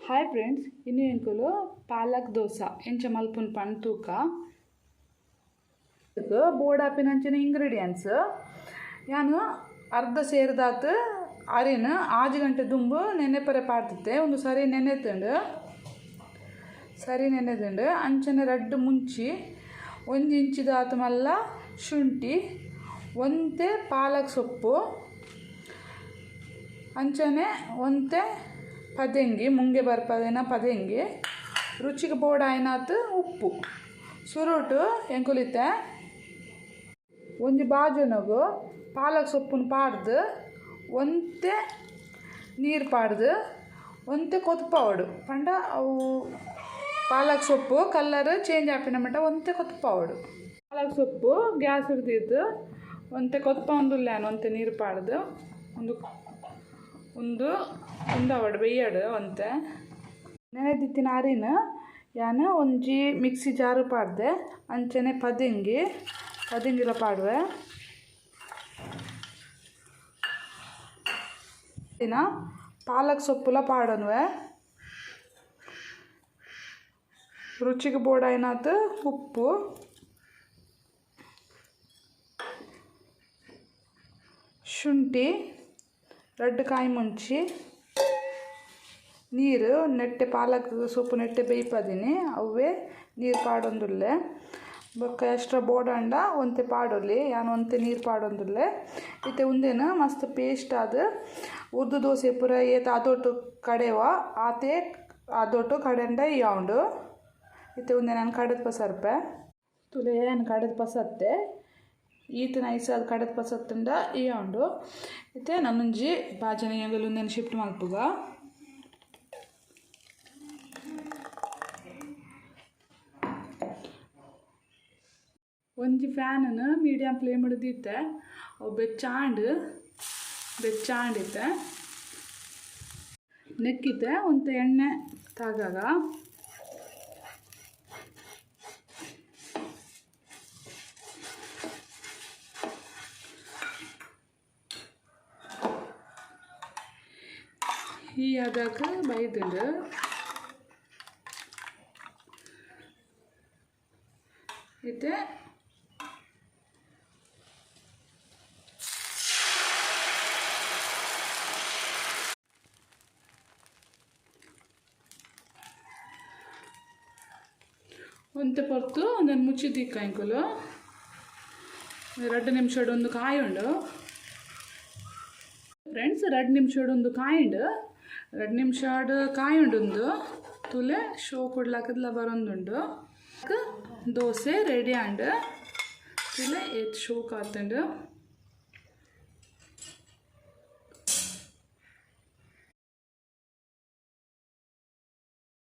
Hi friends, ಇನಿ ಎಂಕುಲು ಪಾಲಕ್ ದೋಸೆ ಎಂಚ ಮಲ್ಪುನು ಪಂದ್ ತೂಕ. ಬೋಡಾಪಿನಂಚಿನ ಇಂಗ್ರೀಡಿಯೆಂಟ್ಸ್: ಯಾನ್ ಅರ್ಧ ಸೇರ್ದಾತ್ ಅರಿನ್ 6 ಗಂಟೆ ದುಂಬು ನೆನೆಪರೆ ಪಾಡ್ದಿತ್ತೆ. ಉಂದು ಸರಿ ನೆನೆತುಂಡು, ಸರಿ ನೆನೆದುಂಡು. ಅಂಚನೆ ರಡ್ಡ್ ಮುಂಚಿ, 1 ಇಂಚಿದಾತ್ ಮಲ್ಲ ಶುಂಠಿ, ಒಂತೆ ಪಾಲಕ್ ಸೊಪ್ಪು, ಅಂಚನೆ ಒಂತೆ ಪದೆಂಗಿ, ಮುಂಗೆ ಬರ್ಪದಿನ ಪದೆಂಗಿ, ರುಚಿಗೆ ಬೋಡಾಯಿನಾತ್ ಉಪ್ಪು. ಸುರುಟು ಎಂಕುಲು ಇತ್ತೆ ಒಂಜಿ ಬಾಜನೊಗು ಪಾಲಕ್ ಸೊಪ್ಪುನು ಪಾಡ್ದು, ಒಂತೆ ನೀರು ಪಾಡ್ದು, ಒಂತೆ ಕೊದ್ಪಾವೊಡು. ಪಂಡ ಅವು ಪಾಲಕ್ ಸೊಪ್ಪು ಕಲ್ಲರ್ ಚೇಂಜ್ ಆಪಿನ ಮಟ್ಟ ಒಂತೆ ಕೊದ್ಪಾವೊಡು. ಪಾಲಕ್ ಸೊಪ್ಪು ಗ್ಯಾಸ್ ದೀದ್ ಒಂತೆ ಕೊದ್ಪಾವೊಂದುಲ್ಲೆ ಯಾನ್. ಒಂತೆ ನೀರು ಪಾಡ್ದು ಉಂದು ಉಂದು ಉಂದಾವಡ್, ಬೆಯ್ಯಡ್. ಒಂತೆ ನೆನೆದಿತ್ತಿನ ಅರಿನ್ ಯಾನ್ ಒಂಜಿ ಮಿಕ್ಸಿ ಜಾರ್ ಪಾಡ್ದೆ. ಅಂಚನೆ ಪದೆಂಗಿ, ಪದೆಂಗಿಲ ಪಾಡುವೆ. ದಿನ ಪಾಲಕ್ ಸೊಪ್ಪುಲ ಪಾಡೊನುವೆ. ರುಚಿಗೆ ಬೋಡಾಯಿನಾತ್ ಉಪ್ಪು, ಶುಂಠಿ, ರಡ್ಡ್ ಕಾಯಿ ಮುಂಚಿ, ನೀರು. ನೆಟ್ಟೆ ಪಾಲಕ್ ಸೊಪ್ಪು ನೆಟ್ಟೆ ಬೇಯ್ಪದಿನಿ, ಅವ್ವೇ ನೀರು ಪಾಡೊಂದುಲ್ಲೆ. ಬೊಕ್ಕ ಎಕ್ಸ್ಟ್ರಾ ಬೋಡಾಂಡ ಒಂತೆ ಪಾಡೊಲಿ. ಯಾನ್ ಒಂತೆ ನೀರು ಪಾಡೊಂದುಲ್ಲೆ. ಇತ್ತೆ ಉಂದೆನ್ ಮಸ್ತ್ ಪೇಸ್ಟ್ ಆದ್, ಉರ್ದು ದೋಸೆ ಪೂರ ಏತ್ ಅದೊಟು ಕಡೆವ, ಆತೆ ಅದೊಟು ಕಡೆಂಡ ಯಾವುಂಡು. ಇತ್ತೆ ಉಂದೆನ್ ಯಾನ್ ಕಡೆದ್ ಪಸರ್ಪೆ. ತೂಲೆ, ಯಾನ್ ಕಡೆದ್ ಪಸತ್ತೆ. ಈತ್ ನೈಸ್ ಆದ್ ಕಡೆದ್ ಪಸತ್ತುಂಡ ಇಯಾವುಂಡು. ಇತ್ತೆ ನನೊಂಜಿ ಬಾಜನ ಎಂಕುಲು ಉಂದೆನ್ ಶಿಫ್ಟ್ ಮಲ್ಪುಗ. ಒಂಜಿ ಫ್ಯಾನ್ ಮೀಡಿಯಂ ಫ್ಲೇಮ್ ದೀತೆ. ಅವು ಬೆಚ್ಚಾಂಡ್, ಬೆಚ್ಚಾಂಡ್. ಇತ್ತೆ ನೆಕ್ಕಿತ್ತೆ ಒಂತೆ ಎಣ್ಣೆ ತಾಗಾಗ. ಈ ಅದಕ್ಕೆ ಬೈದುಂಡು. ಇತ್ತೆ ಒಂತೆ ಪೊರ್ತು ಉಂದೆನ್ ಮುಚ್ಚಿ ದೀಕ ಎಂಕುಲು. 2 ನಿಮಿಷಡ್ ಒಂದು ಕಾಯುಂಡು ಫ್ರೆಂಡ್ಸ್. 2 ನಿಮಿಷಡ್ ಒಂದು ಕಾಯಿಂಡು. 2 ನಿಮಿಷಡ್ ಕಾಯುಂಡು ಉಂದು. ತೂಲೆ, ಶೋ ಕುಡ್ಲಾಕದ್ಲ ಬರೊಂದುಂಡು. ದೋಸೆ ರೆಡಿ ಆಂಡ್. ತೂಲೆ, ಏತ್ ಶೋಕ್ ಆತುಂಡು.